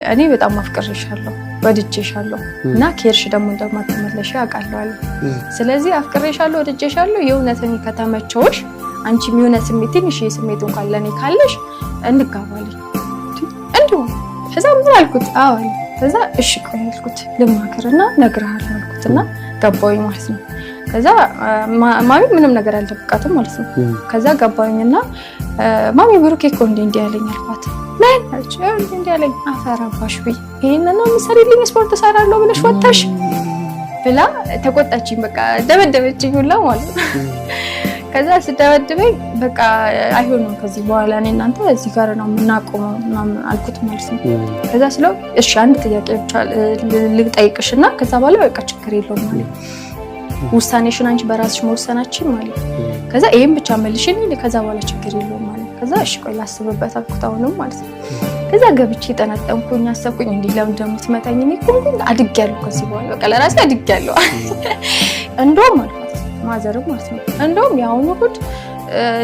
እኔ በጣም አፍቅሬሻለሁ፣ ወድጄሻለሁ እና ከሄድሽ ደግሞ እንደማትመለሽ አውቃለሁ አለ። ስለዚህ አፍቅሬሻለሁ፣ ወድጄሻለሁ፣ የእውነት እኔ ከተመቸውሽ አንቺም የሆነ ስሜት ትንሽ ስሜት እንኳን ለእኔ ካለሽ እንጋባለን እንዲሁ። ከዛ ምን አልኩት? አዎ አለ። ከዛ እሺ ቆይ አልኩት፣ ልማከርና እነግርሃለሁ አልኩት እና ገባሁኝ ማለት ነው። ከዛ ማሚ ምንም ነገር አልደብቃትም ማለት ነው። ከዛ ገባሁኝና ማሚ ብሩኬ እኮ እንዲህ እንዲህ ያለኝ አልኳት። ምን አለች? እንዲህ እንዲህ ያለኝ። አፈራባሽ ብዬ ይሄንን ነው የምትሰሪልኝ? ስፖርት እሰራለሁ ብለሽ ወጣሽ ብላ ተቆጣችኝ። በቃ ደበደበችኝ ሁላ ማለት ነው። ከዛ ስደበድበኝ በቃ አይሆንም፣ ከዚህ በኋላ እኔ እናንተ እዚህ ጋር ነው የምናቆመው ምናምን አልኩት ማለት ነው። ከዛ ስለው እሺ አንድ ጥያቄ ብቻ ልጠይቅሽ እና ከዛ በኋላ በቃ ችግር የለውም ማለት ውሳኔሽን አንቺ በራስሽ መወሰናችን ማለት ከዛ ይሄን ብቻ መልሽልኝ፣ ከዛ በኋላ ችግር የለውም ማለት። ከዛ እሺ ቆይ ላስብበት አልኩት አሁንም ማለት ነው። ከዛ ገብቼ ጠነጠንኩኝ፣ አሰብኩኝ። እንዲህ ለምን ደግሞ ትመታኝ? እኔ እኮ አድጌያለሁ፣ ከዚህ በኋላ በቃ ለራሴ አድጌያለሁ። እንደውም አልኳት ማዘርም ማለት ነው፣ እንደውም የአሁኑ እሑድ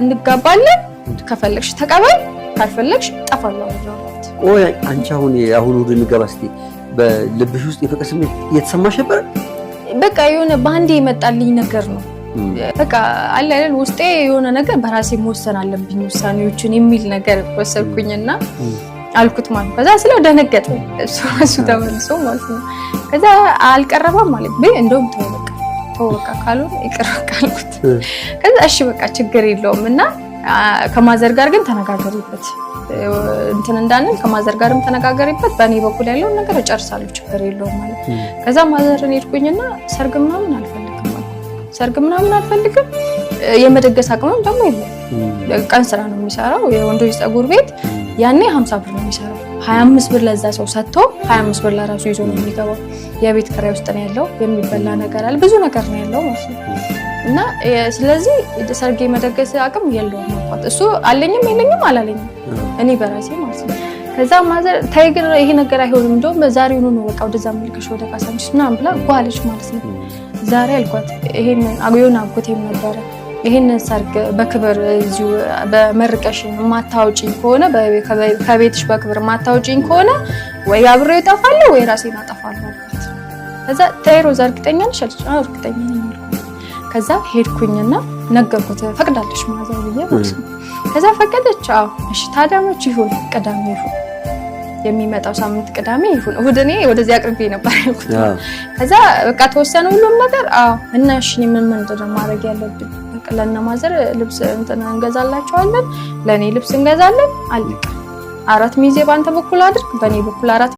እንጋባለን፣ ከፈለግሽ ተቀበል፣ ካልፈለግሽ እጠፋለሁ አልኳት። ቆይ አንቺ አሁን የአሁኑ እሑድ እንገባ ስትይ በልብሽ ውስጥ የፍቅር ስሜት እየተሰማሽ ነበር? በቃ የሆነ በአንዴ የመጣልኝ ነገር ነው። በቃ አለ አይደል ውስጤ የሆነ ነገር በራሴ መወሰን አለብኝ ውሳኔዎችን የሚል ነገር ወሰድኩኝና አልኩት ማለት። ከዛ ስለው ደነገጠ እሱ ተመልሶ ማለት ነው። ከዛ አልቀረባም ማለት በይ እንደውም ተው በቃ ተው በቃ ካልሆነ ይቅር በቃ አልኩት። ከዛ እሺ በቃ ችግር የለውም እና ከማዘር ጋር ግን ተነጋገሪበት፣ እንትን እንዳንል ከማዘር ጋርም ተነጋገሪበት፣ በእኔ በኩል ያለውን ነገር እጨርሳለሁ ችግር የለውም ማለት። ከዛ ማዘርን ሄድኩኝና ሰርግ ምናምን አልፈልግም አልኩት። ሰርግ ምናምን አልፈልግም፣ የመደገስ አቅምም ደግሞ የለም። ቀን ስራ ነው የሚሰራው የወንዶች ፀጉር ቤት፣ ያኔ 50 ብር ነው የሚሰራው። 25 ብር ለዛ ሰው ሰጥቶ 25 ብር ለራሱ ይዞ ነው የሚገባው። የቤት ኪራይ ውስጥ ነው ያለው፣ የሚበላ ነገር አለ፣ ብዙ ነገር ነው ያለው ማለት ነው። እና ስለዚህ ሰርግ የመደገስ አቅም የለውም አልኳት። እሱ አለኝም የለኝም አላለኝም፣ እኔ በራሴ ማለት ነው። ከዛ ማዘር ተይ ግን ይሄ ነገር አይሆንም፣ እንደውም ዛሬውኑ ነው በቃ ወደዛ መልከሽ ወደ ካሳንቺስ ምናምን ብላ ጓለች ማለት ነው። ዛሬ አልኳት ይሄንን የሆነ አጎቴም ነበረ፣ ይሄንን ሰርግ በክብር እዚሁ በመርቀሽኝ የማታወጪኝ ከሆነ፣ ከቤትሽ በክብር የማታወጪኝ ከሆነ ወይ አብሬው እጠፋለሁ ወይ ራሴን አጠፋለሁ አልኳት። ከዛ ተይ ሮዛ እርግጠኛ ነሽ አለች። አዎ እርግጠኛ ነኝ አልኳት። ከዛ ሄድኩኝና ነገርኩት፣ ፈቅዳለች ማዘር ብዬ ማለት ነው። ከዛ ፈቀደች። አዎ እሺ ታዲያ መች ይሁን? ቅዳሜ ይሁን፣ የሚመጣው ሳምንት ቅዳሜ ይሁን። እሑድ እኔ ወደዚህ አቅርቤ ነበር ያልኩት። ከዛ በቃ ተወሰነ ሁሉም ነገር። አዎ እና እሺ እኔ ምን ምንድን ነው ማድረግ ያለብኝ? በቃ ለእነ ማዘር ልብስ እንትን እንገዛላቸዋለን፣ ለእኔ ልብስ እንገዛለን። አለቀ። አራት ሚዜ በአንተ በኩል አድርግ፣ በእኔ በኩል አራት